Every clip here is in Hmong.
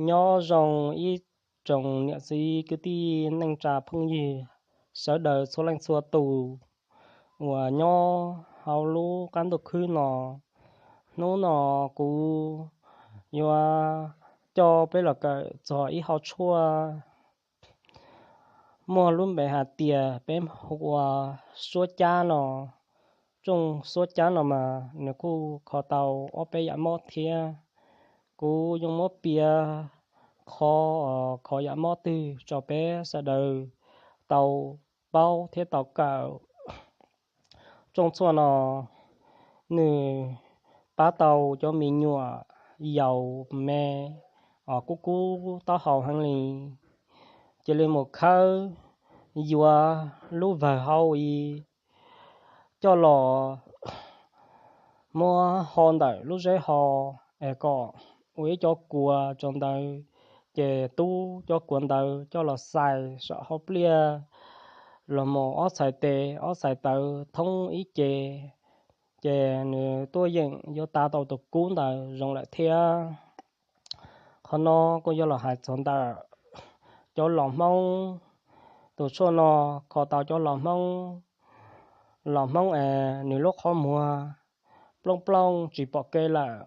Nyob zoo ib tsoom niam txiv kwv tij neej tsa phooj ywg sawv daws txhua leej txhua tus uas nyob hauv lub qab ntuj khwb no. Hnub no kuv yuav coj peb los kawm txog ib hau tshuaj muaj lub npe hais tias peb hu ua suab cab no. Rooj suab cab no mas nws kuj kho tau ob peb yam mob thiab. Kuv yuav muab piav qhov, qhov yam mob twg rau peb sawv daws tau paub thiab tau kawm. Rooj tshuaj no nws pab tau cov me nyuam yaus me os kub kub taub hau heev li. Cia li mus khawb yuav lub vawg hau i coj los muab ho ntawm lub zeb ho es kom ua ib cov kuav rau ntawd, ces tub cov kuav ntawd coj los xais saum hauv pliaj los mus ob txhais tes ob txhais taw thoob ib ce, ces nws tuaj yeem yuav tav tau tus kub ntawd zoo lawm thiab. Qhov no kuj yog los hais txog ntawm cov laus Hmoob. Tus tshuaj no kho tau cov laus Hmoob, laus Hmoob es nws lub qhov muag plooj plooj tsis pom kev lawm,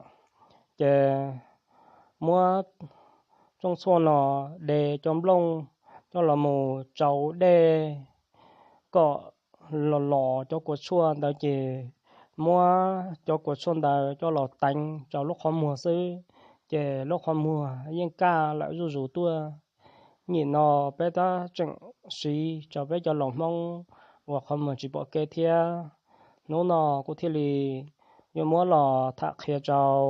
ces muab rooj tshuaj no de cov nplooj coj los mus tsau dej kom los los cov kua tshuaj ntawd ces muab cov kua tshuaj ntawd coj los teev rau lub qhov muag xwb, ces lub qhov muag yeej kaj lawm zuj zus tuaj. Nim no peb tab tseem siv rau peb cov laus Hmoob uas qhov muag tsis pom kev thiab. Hnub no kuv thiaj li yuav muab los tham qhia rau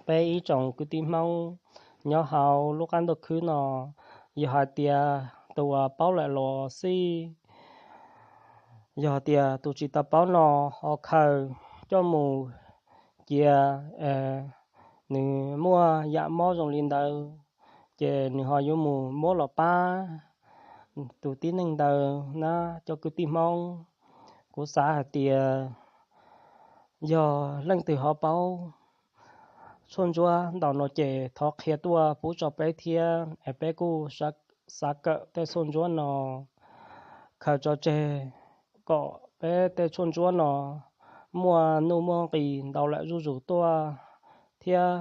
peb ib tsoom kwv tij Hmoob nyob hauv lub qab ntuj khwb no. Yog hais tias tus uas paub lawm los xij, yog tias tus tsis tau paub no ho khaws coj mus cia, nws muaj yam mob zoo li ntawd, ces nws ho yuav mus muab los pab tus tib neeg ntawd na cov kwv tij Hmoob. Kuv xav hais tias yog leej twg ho paub tshuaj ntsuab ntau no ces thov qhia tuaj pub rau peb thiab es peb kuj xav kawm tej tshuaj ntsuab no khaws tso tseg kom peb tej tshuaj ntsuab no muaj nuj muaj nqis ntau lawm zuj zus tuaj, thiab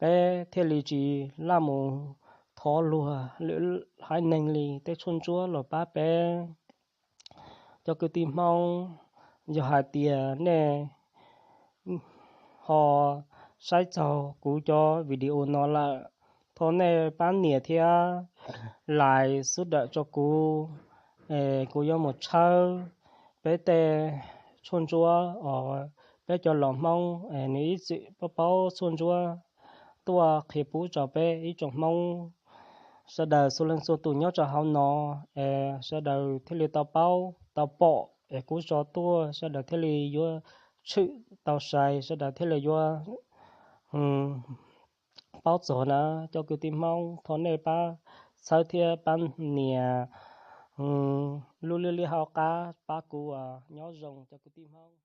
peb thiaj li tsis laj mus thov luag lwm haiv neeg li tej tshuaj ntsuab los pab peb. Cov kwv tij Hmoob, yog hais tias nej ho saib txog kuv cov video no lawm, thov nej pab nias thiab like xub dawm rau kuv, kuv yuav mus tshawb peb tej tshuaj ntsuab os, peb cov laus Hmoob nws ib txwm paub paub tshuaj ntsuab tuaj qhia pub rau peb ib tsoom Hmoob sawv daws txhua leej txhua tus nyob rau hauv no, es sawv daws thiaj li tau paub tau pom es kuv tso tuaj sawv daws thiaj li yuav tshwm tau sai, sawv daws thiaj li yuav paub txog na. Cov kwv tij Hmoob, thov nej pab txhawb thiab pab nias lub liab liab hauv qab pab kuv. Nyob zoo cov kwv tij Hmoob.